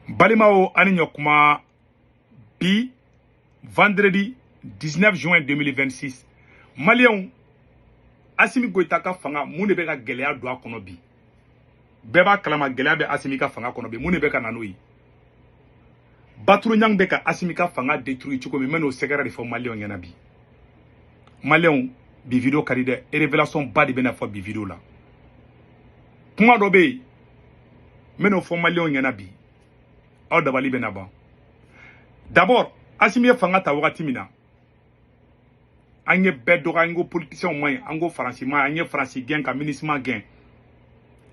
Balimaw, ani ɲɔkuma. Bi vendredi 19 juin 2026, Maliyɛnw, Asimi Goyita ka fanga, mun de bɛ ka gɛlɛya don a kɔnɔ bi? Bɛɛ b'a kalama, gɛlɛya bɛ Asimi ka fanga kɔnɔ bi. Mun de bɛ ka na n'o ye? Batulu Ɲang bɛ ka Asimi ka fanga détruire cogo min, n bɛ n'o sɛgɛrɛ de fɔ Maliyɛnw ɲɛna bi. Maliyɛnw, bi vidéo ka di dɛ. Révélation ba de bɛna fɔ bi vidéo la. Kuma dɔ bɛ yen, n bɛ n'o fɔ Maliyɛnw ɲɛna bi, aw dabali bɛna ban. D'abord, Asimi ye fanga ta wagati min na, an ye bɛɛ dɔgɔ, an ko politiciens man ɲi, an ko Faransi man ɲi, an ye Faransi gɛn ka MINUSMA gɛn,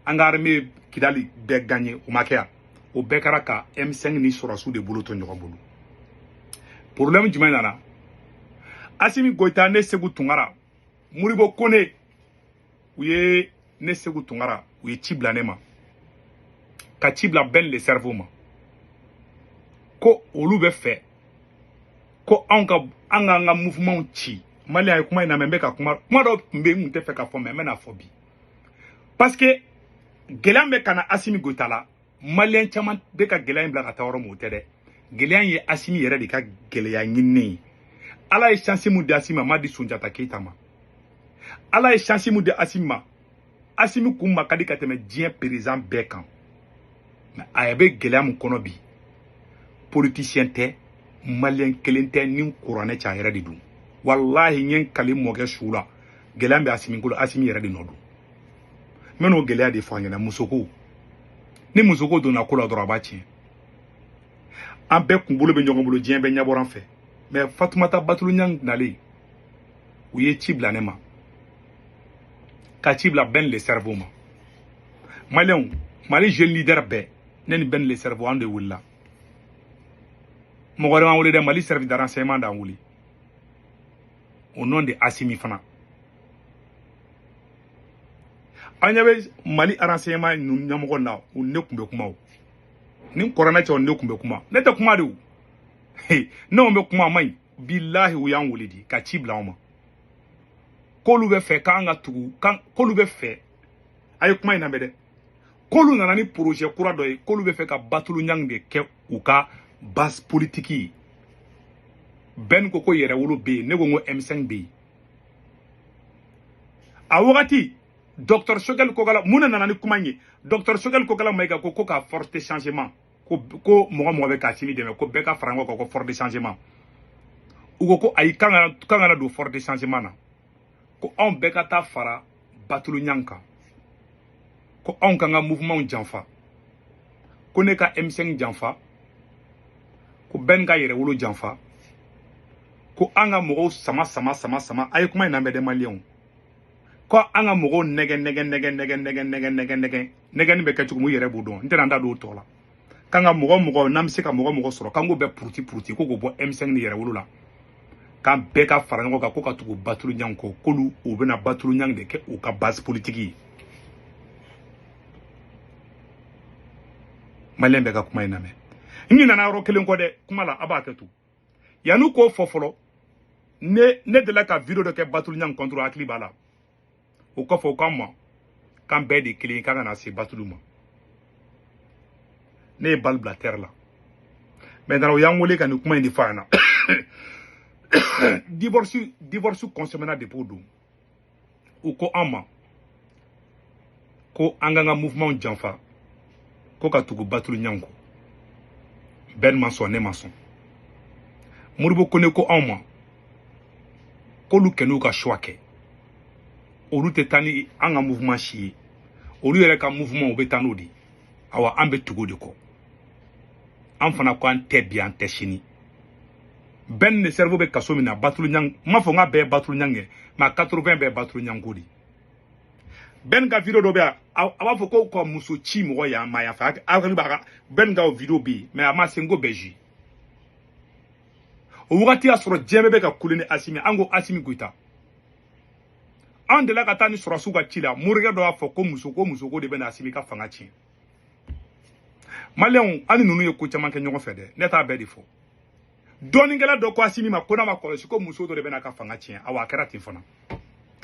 an ka armée Kidali bɛɛ gagné. O ma kɛ yan? O bɛɛ kɛra ka M5 ni sɔrɔsiw de bolo to ɲɔgɔn bolo. Problème jumɛn nana? Asimi Goyita, ne Segu Tunkara, Moribo Kone, u ye ne Segu Tunkara, u ye ci bila ne ma, ka ci bila Ben le Cerveau ma, ko olu bɛ fɛ ko anw ka an k'an ka mouvement ci. Maliyɛn ye kuma in na mɛ, n bɛ ka kuma, kuma dɔw tun bɛ yen, n tun tɛ fɛ ka fɔ, mɛ n bɛna fɔ bi, parce que gɛlɛya bɛ ka na Asimi Goyita la. Maliyɛn caman bɛ ka gɛlɛya in bila ka taa yɔrɔ min, o tɛ dɛ. Gɛlɛya in ye Asimi yɛrɛ de ka gɛlɛya ɲininen ye. Ala ye chance mun di Asimi ma, a ma di Sunjata Keyita ma. Ala ye chance mun di Asimi ma, Asimi kun ma ka di ka tɛmɛ diɲɛ président bɛɛ kan. Mɛ a bɛ gɛlɛya mun kɔnɔ bi, politicien tɛ, Maliyɛn kelen tɛ, ni kuranɛ cɛ, a yɛrɛ de don. Walahi, n ye n kali mɔkɛ su la, gɛlɛya bɛ Asimi kolo, Asimi yɛrɛ de nɔ don. N bɛ n'o gɛlɛya de fɔ an ɲɛna. Musoko, ni musoko donna ko la dɔrɔn, a b'a tiɲɛ. An bɛɛ kunkolo bɛ ɲɔgɔn bolo, diɲɛ bɛɛ ɲɛbɔra an fɛ. Mɛ Fatumata Batulu Ɲang nalen, u ye ci bila ne ma, ka ci bila Ben le Cerveau ma. Maliyɛnw, Mali jeune leader bɛɛ, ne ni Ben le Cerveau, an de wulila. Mɔgɔ wɛrɛ m'an wele dɛ, Mali service de renseignement d'an wele au nom de Asimi fana. An ɲɛ bɛ Mali renseignement ninnu ɲɛmɔgɔ na, u ne tun bɛ kuma o ni kɔrɔnɛ cɛw, ne tun bɛ kuma, ne tɛ kuma de o, ne bɛ kuma, a man ɲi. Bilahi, u y'an wele de ka ci bila anw ma, k'olu bɛ fɛ k'an ka tugu, k'olu bɛ fɛ, a ye kuma in lamɛn dɛ, k'olu nana ni projet kura dɔ ye, k'olu bɛ fɛ ka Batulu Ɲang de kɛ u ka base politique ye. Ben ko ko yɛrɛwolo bɛ yen, ne ko n ko M5 bɛ yen. A wagati, docteur Choguel Kokala, mun de nana ni kuma in ye? Docteur Choguel Kokala Mayiga ko ko ka force de changement, ko ko mɔgɔ mɔgɔ bɛ k'Asimi dɛmɛ, ko bɛɛ ka fara ɲɔgɔn kan, ko force de changement. U ko ko ayi, k'an kana don force de changement na, ko anw bɛɛ ka taa fara Batulu Ɲang kan, ko anw k'an ka mouvement janfa, ko ne ka M5 janfa, ko Ben ka yɛrɛwolo janfa, ko an ka mɔgɔw sama sama sama sama. A ye kuma in lamɛn dɛ, Maliyɛnw. Ko an ka mɔgɔw nɛgɛ nɛgɛ nɛgɛ nɛgɛ nɛgɛ nɛgɛ nɛgɛ nɛgɛ. Nɛgɛni bɛ kɛ cogo min, u yɛrɛ b'o dɔn, n tɛna n da don o tɔ la. K'an ka mɔgɔ mɔgɔ, n'an bɛ se ka mɔgɔ mɔgɔ sɔrɔ, k'an k'o bɛɛ puruti puruti, ko k'o bɔ M5 ni yɛrɛwolo la, k'an bɛɛ ka fara ɲɔgɔn kan, ko ka tugu Batulu Ɲang kɔ, k'olu u bɛna Batulu Ɲang de kɛ u ka base politique ye. Maliyɛn bɛɛ ka kuma in lamɛn. N ɲinɛna yɔrɔ kelen kɔ dɛ kuma la, a b'a kɛ to yanni k'o fɔ fɔlɔ. Ne delila ka vidéo dɔ kɛ Batulu Ɲang contre, hakili b'a la. O kɔfɛ, o k'an ma k'an bɛɛ de kelen, k'an kana se Batulu ma. Ne ye bali bila terre la. Maintenant, o y'an wele ka nin kuma in de fɔ a ɲɛna. Divorce consommé na depuis o don. U ko an ma ko an k'an ka mouvement janfa, ko ka tugu Batulu Ɲang kɔ. Ben ma sɔn, ne ma sɔn. Moribo Kone ko anw ma k'olu kɛ n'u ka choix kɛ, olu tɛ taa ni an ka mouvement si ye, olu yɛrɛ ka mouvement, u bɛ taa n'o de ye. Awa, an bɛ tugu o de kɔ. An fana ko an tɛ bi, an tɛ sini. Ben le Cerveau bɛ kaso min na, Batulu Ɲang, n m'a fɔ n k'a bɛɛ ye Batulu Ɲang ye, mais 80 bɛɛ ye Batulu Ɲang ko de. Ben ka vidéo dɔ bɛ yan, a b'a fɔ ko ka muso ci mɔgɔ yan ma yan fɛ, a hakili b'a ka Ben ka vidéo bɛ yen, mais a ma se n ko bɛɛ ju. O wagati y'a sɔrɔ diɲɛ bɛɛ bɛ ka kule ni Asimi. An ko Asimi Goyita, an delila ka taa ni sɔrɔsiw ka ci la, morikɛ dɔ y'a fɔ ko muso ko musoko de bɛ na Asimi ka fanga tiɲɛ. Maliyɛnw, an ni ninnu ye ko caman kɛ ɲɔgɔn fɛ dɛ, ne t'a bɛɛ de fɔ. Dɔɔninkɛla dɔ ko Asimi ma ko n'a ma kɔlɔsi, ko muso dɔ de bɛ n'a ka fanga tiɲɛ. Awa, a kɛra ten fana.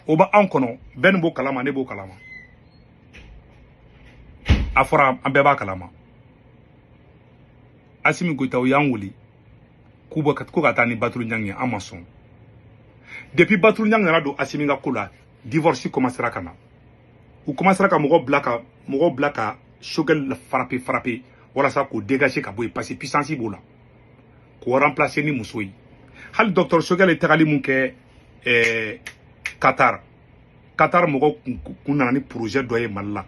O b'an kɔnɔ, bɛɛ nin b'o kalama, ne b'o kalama, a fɔra an bɛɛ b'a kalama. Assimi Goïta, u y'an wuli k'u bɔ ko ka taa ni Batulu Ɲangi ye, an ma sɔn. Depuis Batulu Ɲangi nana don Assimi ka ko la, divorce commencera ka na. U commencera ka mɔgɔw bila ka Choguel frapper frapper walasa k'o dégager ka bɔ yen, parce que puissance b'o la, k'o remplacer ni muso ye. Hali docteur Choguel ye tagali mun kɛ Qatar, Qatar mɔgɔw kun nana ni projet dɔ ye Mali la.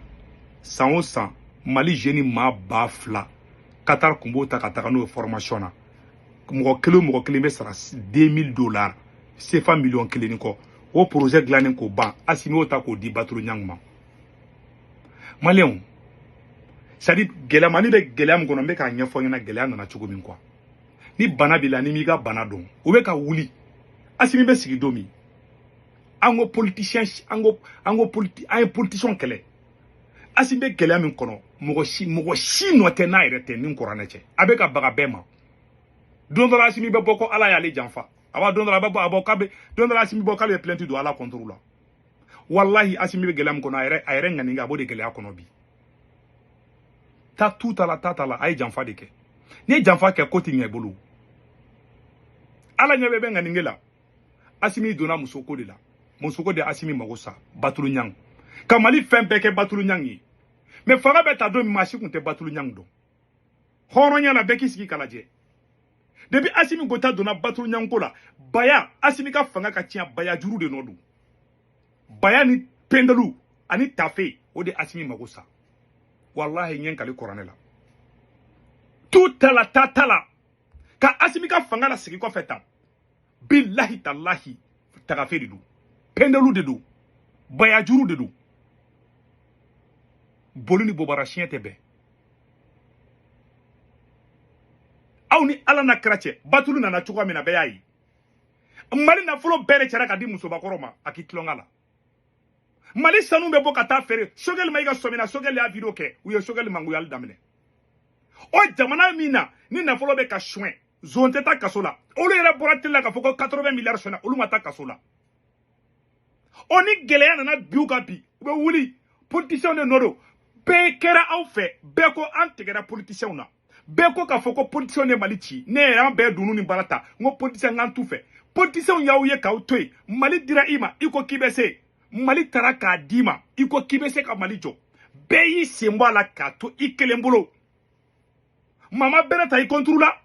San o san, Mali jeune maa 2000, Qatar kun b'o ta ka taga n'o ye formation na. Mɔgɔ kelen o mɔgɔ kelen bɛ sara 2000 dollars, CFA miliyɔn 1 ni kɔ. O projet dilannen k'o ban, Assimi y'o ta k'o di Batulu Ɲangi ma. Maliyɛnw, c'est à dire gɛlɛyamani bɛ gɛlɛya min kɔnɔ, n bɛ k'a ɲɛfɔ ɲɛna gɛlɛya nana cogo min quoi. Ni bana b'i la, ni m'i ka bana dɔn, o bɛ ka wuli. Assimi bɛ sigi don min, an ko politicien, an ko politi, an ye politicien kɛlɛ. Assimi bɛ gɛlɛya min kɔnɔ, mɔgɔ si nɔ tɛ n'a yɛrɛ tɛ ni kuranɛ cɛ. A bɛ ka baga bɛɛ ma. Don dɔ la, Assimi bɛ bɔ ko Ala y'ale janfa. A b'a don dɔ la, a bɛ bɔ, a bɔ k'a bɛ don dɔ la, Assimi bɔ k'ale ye plainte don Ala contre la. Walahi, Assimi bɛ gɛlɛya min kɔnɔ, a yɛrɛ ŋaniya, a b'o de gɛlɛya kɔnɔ bi. Ta tu ta la, ta ta la, a ye janfa de kɛ. N'i ye janfa kɛ, ko ti ɲɛ i bolo. Ala ɲɛ bɛ ŋaninge la. Assimi donna musoko de la, musoko de Assimi mago sa. Batulu Ɲang ka Mali fɛn bɛɛ kɛ Batulu Ɲang ye. Mais fanga bɛ ta don min, maa si kun tɛ Batulu Ɲang dɔn. Hɔrɔnya la, bɛɛ k'i sigi k'a lajɛ. Depuis Assimi Goïta donna Batulu Ɲang ko la, baya Assimi ka fanga ka tiɲɛ, baya juru de nɔ don. Baya ni pendelu ani tafe, o de Assimi mago sa. Wallahi, ɲɛ kali kuranɛ la, tu ta la, ta ta la, ka Assimi ka fanga la sigi kɔfɛ tan. Bilahi talahi, tagafe de don, pendelu de don, bayajuru de don. Boli ni bobara siɲɛ tɛ bɛn. Aw ni Ala na kira cɛ, Batulu nana cogoya min na, bɛɛ y'a ye. Mali nafolo bɛɛ de cɛra ka di musobakɔrɔ ma, a k'i tulonka la. Mali sanu bɛ bɔ ka taa feere. Choguel ma i ka sɔmina, Choguel y'a vidéo kɛ, u ye Choguel mangoyali daminɛ. O jamana min na ni nafolo bɛ ka suɲɛ, zon tɛ taa kaso la. Olu yɛrɛ bɔra télé la k'a fɔ ko 80 milliards suɲɛna, olu ma taa kaso la. O ni gɛlɛya nana bi u kan bi, u bɛ wuli politiciens de nɔ don. Bɛɛ kɛra aw fɛ, bɛɛ ko an tigɛra politiciens na, bɛɛ ko k'a fɔ ko politiciens de Mali ci. Ne yɛrɛ, an bɛɛ dunun ni baara ta, n ko politiciens k'an t'u fɛ. Politiciens y'aw ye k'aw to yen. Mali dira i ma, i ko k'i bɛ se. Mali taara k'a d'i ma, i ko k'i bɛ se ka Mali jɔ. Bɛɛ y'i sen bɔ a la k'a to i kelen bolo. Mama bɛrɛ ta i contre la,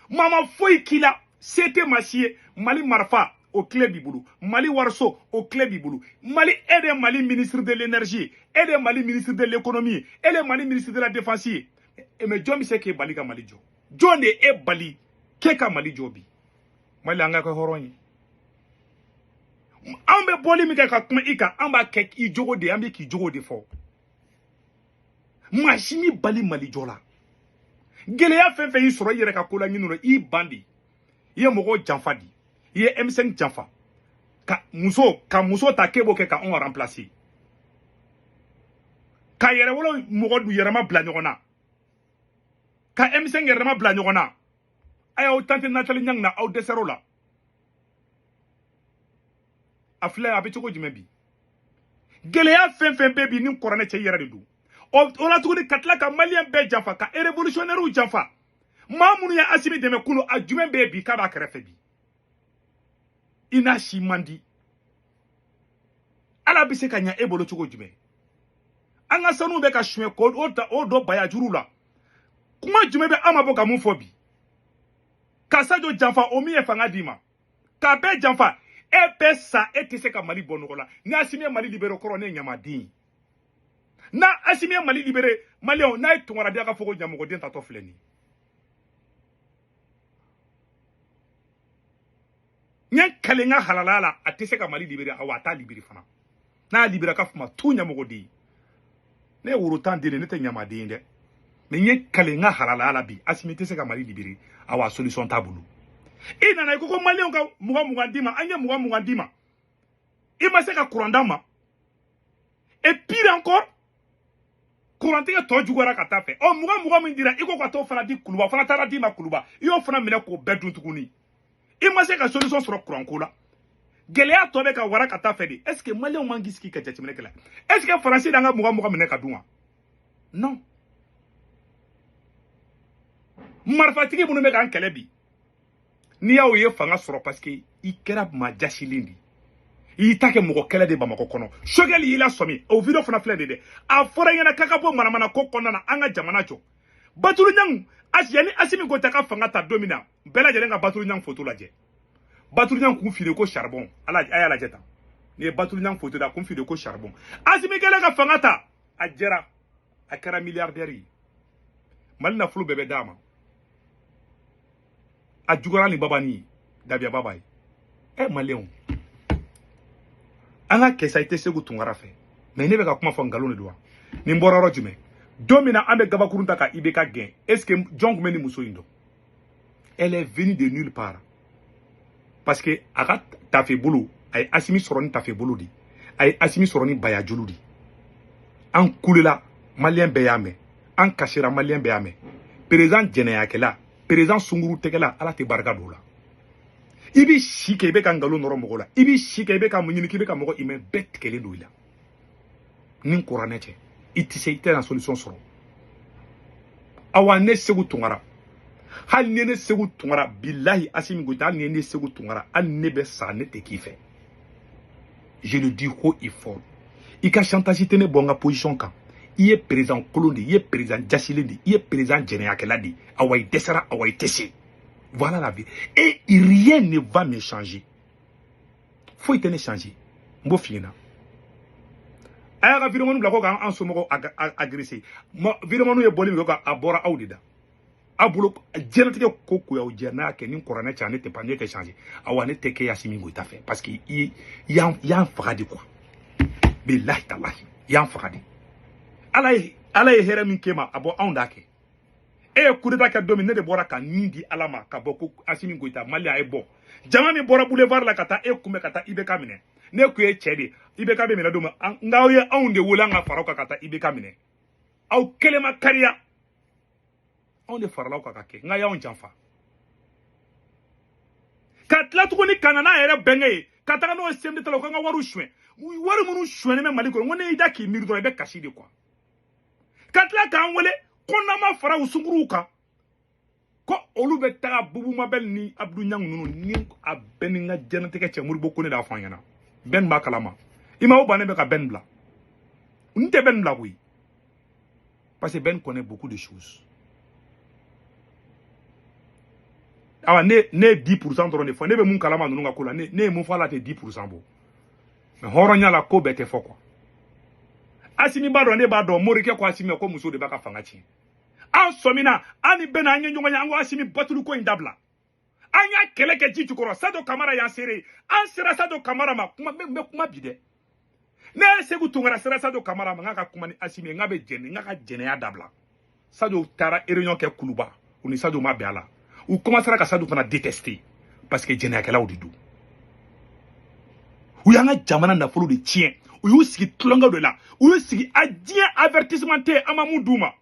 mama foyi k'i la, se tɛ maa si ye. Mali marifa o clé b'i bolo, Mali wariso o clé b'i bolo. Mali, e de Mali ministre de l'énergie ye, e de Mali ministre de l'économie ye, e de Mali ministre de la défense ye. Mais jɔn bɛ se k'e bali ka Mali jɔ? Jɔn de e bali k'e ka Mali jɔ bi? Mali, an ka kɛ hɔrɔn ye. An bɛ bɔli min kɛ ka kuma i kan, an b'a kɛ i jogo de ye, an bɛ k'i jogo de fɔ. Maa si m'i bali Mali jɔ la. Gɛlɛya fɛn fɛn y'i sɔrɔ i yɛrɛ ka ko la ɲini na, i ban de. I ye mɔgɔw janfa de, i ye M5 janfa ka muso ta k'e b'o kɛ ka anw remplacer, ka yɛrɛwolo mɔgɔ du yɛrɛma bila ɲɔgɔn na, ka M5 yɛrɛma bila ɲɔgɔn na. A y'aw tante Nathalie Niang na, aw dɛsɛr'o la. A filɛ, a bɛ cogo jumɛn bi? Gɛlɛya fɛn fɛn bɛ bi ni kuranɛ cɛ, i yɛrɛ de don. O la tuguni, ka tila ka maliyɛn bɛɛ janfa, ka révolutionnaire janfa. Maa minnu ye Assimi dɛmɛ kunun, a jumɛn bɛ yen bi k'a b'a kɛrɛfɛ bi? I n'a si man di. Ala bɛ se ka ɲɛ e bolo cogo jumɛn? An ka sanu bɛ ka suɲɛ k'o ta o don bayajuru la. Kuma jumɛn bɛ an ma bɔ ka mun fɔ bi? Ka Sadio janfa, o min ye fanga d'i ma, k'a bɛɛ janfa. E bɛ sa, e tɛ se ka Mali bɔ nɔgɔ la. Ni Assimi ye Mali libéré, kɔrɔ ne ye ɲamaden ye. N'a Assimi ye Mali libéré, maliyɛnw, n'a ye tunkaradenya ka fɔ ko ɲamɔgɔden tatɔ filɛ nin ye. N ye kale n ka halala la, a tɛ se ka Mali libéré, awa a t'a libéré fana. N'a y'a libéré, ka fuma tu ɲamɔgɔden ye. Ne ye woro tan den de, ne tɛ ɲamaden ye dɛ. Mais n ye kale n ka halala la bi, Assimi tɛ se ka Mali libéré, awa solution t'a bolo. I nana i ko ko maliyɛnw ka 20 20 d'i ma, an ye 20 20 d'i ma, i ma se ka courant d'an ma. Et pire encore, courant tigɛ tɔ juguyara ka taa fɛ. Ɔ 20 20 min dira, i ko ka t'o fana di Kuluba, o fana taara d'i ma Kuluba, i y'o fana minɛ k'o bɛɛ dun tuguni. I ma se ka solution sɔrɔ courant ko la. Gɛlɛya tɔ bɛ ka wara ka taa fɛ de. Est ce que maliyɛnw man k'i sigi ka jateminɛ kɛ la? Est ce que Faransi d'an ka 20 20 minɛ ka dun wa? Non. Marifatigi minnu bɛ k'an kɛlɛ bi, n'i y'aw ye fanga sɔrɔ parce que i kɛra maa jasilen de ye. I y'i ta kɛ mɔgɔ kɛlɛ de Bamakɔ kɔnɔ. Choguel y'i lasɔmi, o vidéo fana filɛ de dɛ. A fɔra i ɲɛna k'a ka bɔ manamana ko kɔnɔna na, an ka jamana jɔ. Batulu Ɲangu, yanni Assimi Goïta ka fanga ta don min na, bɛɛ lajɛlen ka Batulu Ɲangu photo lajɛ. Batulu Ɲangu kun fili ko charbon. Ala a y'a lajɛ tan. N'i ye Batulu Ɲangu photo da, kun fili ko charbon. Assimi kɛlen ka fanga ta, a jɛra, a kɛra milliardaire ye. Mali nafolo bɛɛ bɛ d'a ma. A juguyara ni babani ye, Dabiya baba ye. Maliyɛnw, an ka kɛ sa, i tɛ Segu Tunkara fɛ. Mais ne bɛ ka kuma fɔ nkalon de don wa? Nin bɔra yɔrɔ jumɛn? Don min na an bɛ gabakurun ta ka IBK gɛn, est ce que jɔn tun bɛ nin muso in dɔn? Elle est venue de nulle part. Parce que a ka tafe bolo, a ye Assimi sɔrɔ ni tafe bolo de. A ye Assimi sɔrɔ ni bayajulu de. An kulela, maliyɛn bɛɛ y'a mɛn. An kasira, maliyɛn bɛɛ y'a mɛn. Président jɛnɛyakɛla, président sunkuru tɛgɛla, Ala tɛ barika don o la. I b'i si kɛ i bɛ ka nkalon nɔrɔ mɔgɔ la. I b'i si kɛ i bɛ ka mun ɲini k'i bɛ ka mɔgɔ imɛ bɛɛ tigɛlen don i la. Ni kuranɛ cɛ, i tɛ se, i tɛna solution sɔrɔ. Awa ne Segu Tunkara, hali ni ne Segu Tunkara, bilahi Assimi Goïta, hali ni ne Segu Tunkara, hali ne bɛ sa, ne tɛ k'i fɛ. Je le dis haut et fort. I ka chantage tɛ ne bɔ n ka position kan. I ye président kolon de ye, i ye président jasilen de ye, i ye président jɛnɛyakɛla de ye. Awa i dɛsɛra, awa i tɛ se. Voilà la vie. Et rien ne va me changer. Foyi tɛ ne changer. N b'o f'i ɲɛna. A y'a ka vidéo bila ko k'an somɔgɔw agressé. Vidéo ye bɔli min kɛ, a bɔra aw de da. Aw bolo diɲɛlatigɛ ko ko y'aw diya, n'a y'a kɛ ni kuranɛ cɛ, ne tɛ pan, ne tɛ changer. Awa ne tɛ kɛ Assimi Goïta fɛ parce que i y'an faga de quoi. Bilahi talahi, i y'an faga de. Ala ye hɛrɛ min k'e ma, a bɔ anw d'a kɛ. E ye coup d'état kɛ don min, ne de bɔra ka nin di Ala ma ka bɔ ko Assimi Goïta Mali a ye bɔ. Jama min bɔra boulevard la ka taa e kunbɛn ka taa IBK minɛ. Ne kun ye cɛ de ye, IBK bɛ minɛ don min, nka aw ye anw de wele an ka fara aw kan ka taa IBK minɛ. Aw kelen ma kariya. Anw de farala aw kan ka kɛ, nka y'anw janfa. Ka tila tuguni ka na n'a yɛrɛ bɛnkɛ ye, ka taga n'o ye CMDT la, u k'an ka wariw suɲɛ. Wari minnu suɲɛnen bɛ Mali kɔnɔ, n ko ne y'i da k'i miiri dɔrɔn, i bɛ kasi de quoi. Ka tila k'an wele ko n'an ma fara u sunkuruw kan, ko olu bɛ taga Bubu Mabel ni Abdou Niang ninnu ni a bɛɛ ni n ka diɲɛlatigɛ cɛ Modibo Kone de y'a fɔ an ɲɛna. Bɛn b'a kalama. I ma o bannen bɛ ka bɛn bila. N tɛ bɛn bila koyi. Parce que Ben connaît beaucoup de choses. Awa ne ye 10% dɔrɔn de fɔ, ne bɛ mun kalama ninnu ka ko la, ne ye mun fɔ a la tɛ 10% bɔ. Mais hɔrɔnya la ko bɛɛ tɛ fɔ quoi. Assimi b'a dɔn, ne b'a dɔn, Morikɛ ko Assimi ko muso de b'a ka fanga tiɲɛ. An sɔmina, an ni bɛna an ye ɲɔgɔn ye, an ko Assimi batulu ko in dabila. An y'a kɛlɛ kɛ ji jukɔrɔ, Sadio Kamara y'an seere. An sera Sadio Kamara ma, kuma n bɛ kuma bi dɛ. Ne ye Segu Tunkara sera Sadio Kamara ma, n k'a ka kuma ni Assimi ye, n k'a bɛ jɛn, n k'a ka jɛnɛya dabila. Sadio taara réunion kɛ Kuluba, u ni Sadio ma bɛn a la. U commencera ka Sadio fana détester parce que jɛnɛyakɛlaw de don. U y'an ka jamana nafolo de tiɲɛ. U y'u sigi tulonkɛ de la. U y'u sigi a diɲɛ avertissement tɛ yen, an ma mun d'u ma.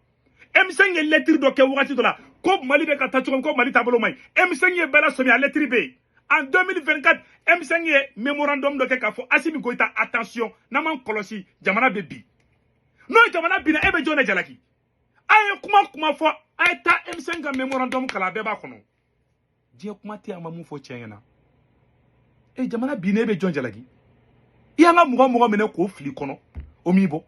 M5 ye lettre dɔ kɛ wagati dɔ la ko Mali bɛ ka taa cogo min, ko Mali taabolo man ɲi. M5 ye bɛɛ lasɔmi, a lettre bɛ yen. En 2024, M5 ye mémorandum dɔ kɛ k'a fɔ Assimi Goïta attention, n'an m'an kɔlɔsi jamana bɛ bin. N'o jamana binna, e bɛ jɔn de jalaki? A ye kuma fɔ, a ye taa M5 ka mémorandum kalan, a bɛɛ b'a kɔnɔ. Diɲɛ kuma tɛ yen, an ma mun fɔ cɛ ɲɛna. E jamana binna, e bɛ jɔn jalaki? I y'an ka 20 minɛ k'o fili kɔnɔ, o m'i bɔ.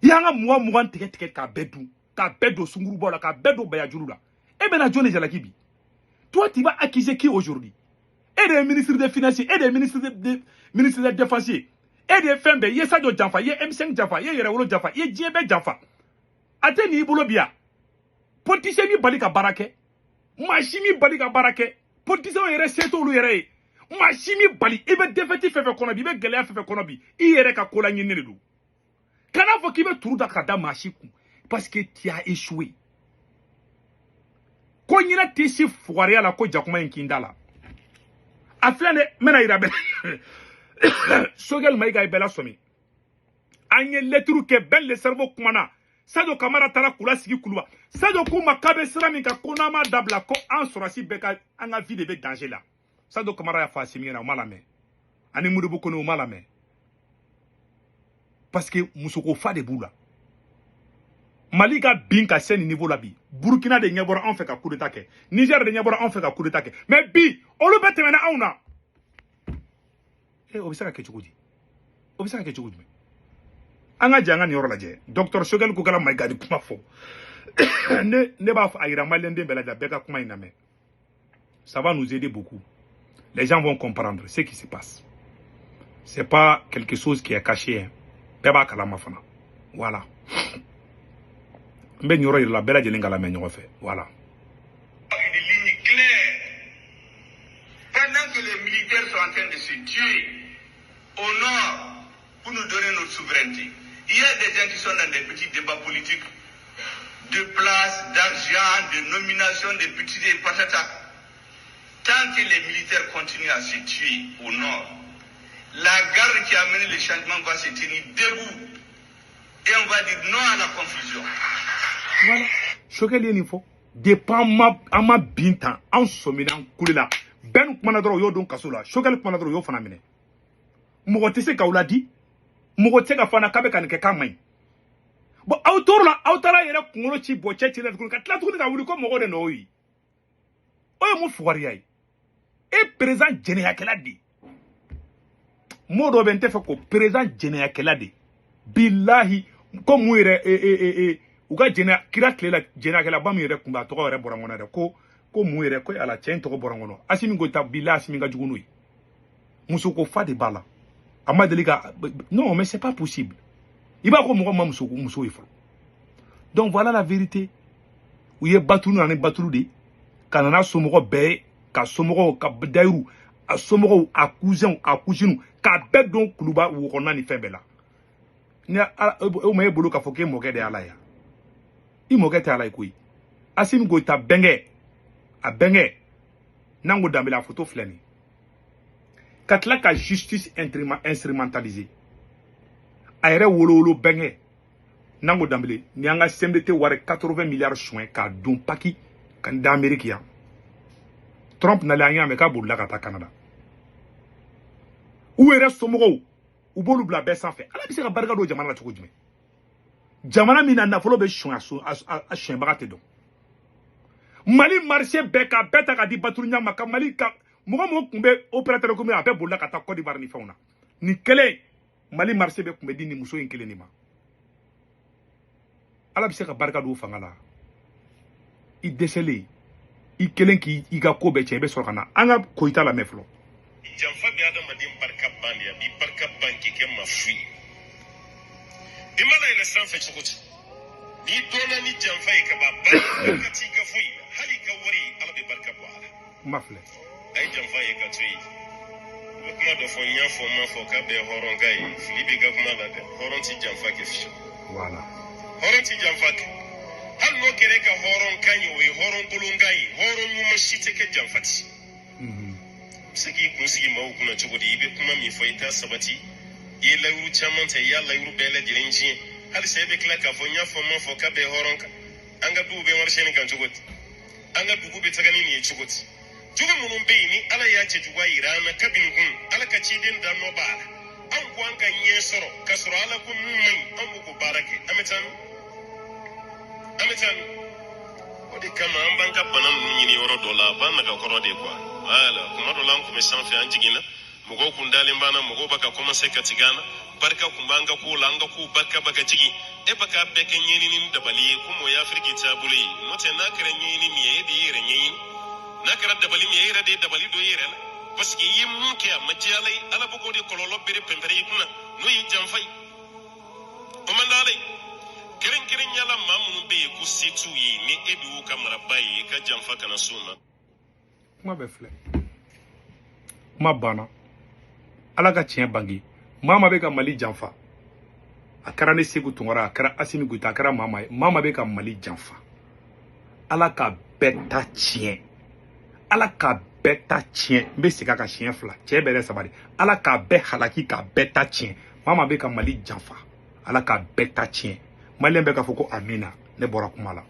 I y'an ka 20 tigɛ tigɛ k'a bɛɛ dun, k'a bɛɛ don sunkurubaw la, k'a bɛɛ don bayajulu la. E bɛna jɔn de jalaki bi? Toi, tu vas accuser qui aujourd'hui? E de ye ministre des finances, e de ye ministre de défense, e de ye fɛn bɛɛ. I ye Sadio janfa, i ye M5 janfa, i ye Yɛrɛwolo janfa, i ye diɲɛ bɛɛ janfa. A tɛ nin i bolo bi yan. Politicien mi bali ka baara kɛ, maa si mi bali ka baara kɛ. Politicien yɛrɛ se t'olu yɛrɛ ye. Maa si mi bali, i bɛ défaite fɛn fɛn kɔnɔ bi, i bɛ gɛlɛya fɛn fɛn kɔnɔ bi, i yɛrɛ ka ko laɲini de don. Kana fɔ k'i bɛ turu da ka da maa si kun parce que tu as échoué. Ko ɲinɛ tɛ se fugariya la, ko jakuma in kin da la. A filɛ dɛ, n bɛna yira bɛɛ. Choguel Maïga ye bɛɛ lasɔmi. An ye lettre kɛ, Ben le cerveau kumana. Sadio Kamara taara k'u lasigi Kuluba. Sadio k'u ma k'a bɛ sira min kan, ko n'an m'a dabila, ko an sɔrɔsi bɛɛ ka an ka vie de bɛ danger la. Sadio Kamara y'a fɔ Assimi ɲɛna, o ma lamɛn. Ani Modibo Kone, o ma lamɛn. Parce que musoko fa de b'u la. Mali ka bin ka se nin niveau la bi, Burkina de ɲɛ bɔra anw fɛ ka coup d'état kɛ, Niger de ɲɛ bɔra anw fɛ ka coup d'état kɛ, mais bi olu bɛɛ tɛmɛna anw na. O bɛ se ka kɛ cogo di? O bɛ se ka kɛ cogo jumɛn? An ka jɛ an ka nin yɔrɔ lajɛ. Docteur Choguel Kokalla Maïga ni kuma fɔ, ne b'a fɔ a yira maliyɛnden bɛɛ lajɛ, bɛɛ ka kuma in lamɛn. Ça va nous aider beaucoup, les gens vont comprendre ce qui se passe. C'est pas quelque chose qui est caché, hein. Bɛɛ b'a kalama fana. Voilà, n bɛ nin yɔrɔ yira la, bɛɛ lajɛlen ka lamɛn ɲɔgɔn fɛ. Voilà. Une ligne claire. Pendant que les militaires sont en train de se tuer au nord pour nous donner notre souveraineté, il y a des gens qui sont dans des petits débats politiques de place, d'argent, de nomination, de petits et patata. Tant que les militaires continuent à se tuer au nord, la garde qui a mené le changement va se tenir debout. Et on va dire non à la confusion. Voilà, Choguel ye nin fɔ. Depuis an ma bin tan, an sɔmina, an kulela. Bɛɛ kumana dɔrɔn, u y'o don kaso la. Choguel kumana dɔrɔn, u y'o fana minɛ. Mɔgɔ tɛ se k'aw ladi, mɔgɔ tɛ se ka fana k'a bɛ ka nin kɛ k'a man ɲi. Bon, aw tor'o la, aw taara yɛrɛ kunkolo ci bɔ cɛ ci la tuguni, ka tila tuguni ka wuli ko mɔgɔ de nɔ y'o ye. O ye mun fugariya ye? E président jɛnɛyakɛla de mot dɔ bɛ, n tɛ fɛ ko président jɛnɛyakɛla de. Bilahi, ko mun yɛrɛ e e e e u ka jɛnɛ kira tile la, jɛnɛyakɛlaba min yɛrɛ kun bɛ, a tɔgɔ yɛrɛ bɔra n kɔnɔ yɛrɛ, ko mun yɛrɛ, ko ala cɛ in tɔgɔ bɔra n kɔnɔ. Assimi Goïta, bilahi, Assimi ka jugu n'o ye. Muso ko fa de b'a la, a ma deli ka. Non, mais c'est pas possible. I b'a ko mɔgɔ ma muso muso ye fɔlɔ. Donc voilà la vérité. U ye batulu na ni batulu de ka nana somɔgɔ bɛɛ ye, ka somɔgɔw ka dayiru, a somɔgɔw, a cousinw, a cousines, k'a bɛɛ don kuluba wo kɔnɔna ni fɛn bɛɛ la. Ni ala o ma e bolo k'a fɔ k'e mɔkɛ de ye ala ye, i mɔkɛ tɛ ala ye koyi. Assimi Goïta bɛnkɛ, a bɛnkɛ n'an ko Danbele, a photo filɛ nin, ka tila ka justice instrumentaliser. A yɛrɛ wolowolo bɛnkɛ n'an ko Danbele ni an ka CMDT wari 80 milliards suɲɛ k'a don paki ka da Amérique yan. Trump nalen, an y'a mɛn k'a bolila ka taa Canada. U yɛrɛ somɔgɔw, u b'olu bila bɛɛ sanfɛ. Ala bɛ se ka barika don jamana la cogo jumɛn? Jamana min na nafolo bɛ suɲɛ, a suɲɛbaga tɛ dɔn. Mali marché bɛɛ ka bɛɛ ta ka di Baturu ma, ka Mali ka mɔgɔ mɔgɔ tun bɛ opérateur komi a bɛɛ bolila ka taa Côte d'Ivoire ni fɛnw na. Nin kelen Mali marché bɛɛ tun bɛ di nin muso in kelen de ma. Ala bɛ se ka barika don fanga la. I dɛsɛlen, i kelen k'i ka ko bɛɛ cɛ, i bɛ sɔrɔ ka na an ka Goïta lamɛn fɔlɔ. Janfa bɛ adamaden barika ban de, a b'i barika ban k'i kɛ maa fu ye. I mana yɛlɛ sanfɛ cogo ci, n'i dɔnna ni janfa ye ka ban, barika t'i ka foyi la, hali i ka wari, Ala bɛ barika bɔ a la. Kuma filɛ. A ye janfa ye ka to yen. I bɛ kuma dɔ fɔ, n y'a fɔ, n ma fɔ k'a bɛɛ ye hɔrɔnka ye. Fili b'i ka kuma la dɛ. Hɔrɔn ti janfa kɛ fiyewu. Voilà. Hɔrɔn ti janfa kɛ. Hali n'o kɛra e ka hɔrɔnkan ye, o ye hɔrɔn kolonkan ye. Hɔrɔn ɲuman si tɛ kɛ janfa ti. I bɛ se k'i kun sigi maaw kunna cogo di? I bɛ kuma min fɔ, i t'a sabati. I ye layiru caman ta, i y'a layiru bɛɛ lajɛlen tiɲɛ. Halisa e bɛ tila k'a fɔ n y'a fɔ, n ma fɔ k'a bɛɛ ye hɔrɔn kan. An ka duw bɛ marisɛni kan cogo di? An ka dugu bɛ taga ni nin ye cogo di? Jogo minnu bɛ yen ni Ala y'a cɛjuguya yira an na kabini kun, Ala ka ciden da nɔ b'a la, anw ko an ka ɲɛ sɔrɔ k'a sɔrɔ Ala ko mun man ɲi, anw b'o k'o baara kɛ. An bɛ taa min? An bɛ taa min? O de kama an b'an ka bana ninnu ɲini yɔrɔ dɔ la, a b'an nagakɔrɔ de quoi. Voilà, kuma dɔ la an kun bɛ sanfɛ, an jiginna, mɔgɔw kun dalen b'an na, mɔgɔw bɛ ka commencer ka tigɛ an na, barika kun b'an ka kow la, an ka kow barika bɛ ka jigin. E bɛ k'a bɛɛ kɛ ɲɛɲini ni dabali ye, komi o ye Afiriki taabolo ye. N'o tɛ, n'a kɛra ɲɛɲini min ye, e de y'i yɛrɛ ɲɛɲini. N'a kɛra dabali min ye, e yɛrɛ de ye dabali don i yɛrɛ la, parce que i ye mun kɛ, a ma diya Ala ye. Ala bɛ k'o de kɔlɔlɔ bere pɛnpɛrɛ i kunna, n'o ye janfa ye, o man di Ala ye. Kɛrɛnkɛrɛnnenya la, maa minnu bɛ yen ko se t'u ye, ni e de y'u ka maraba ye, i ka janfa kana s'u ma. Kuma bɛɛ filɛ, kuma banna. Ala ka tiɲɛ bange. Maa maa bɛ ka Mali janfa, a kɛra ne Sékou Tounkara, a kɛra Assimi Goïta, a kɛra maa maa ye, maa maa bɛ ka Mali janfa, Ala ka bɛɛ ta tiɲɛ, Ala ka bɛɛ ta tiɲɛ. N bɛ segin a kan siɲɛ fila, cɛ bɛɛ yɛrɛ sabali. Ala k'a bɛɛ halaki, k'a bɛɛ ta tiɲɛ. Maa maa bɛ ka Mali janfa, Ala k'a bɛɛ ta tiɲɛ. Maliyɛn bɛɛ k'a fɔ ko amina. Ne bɔra kuma la.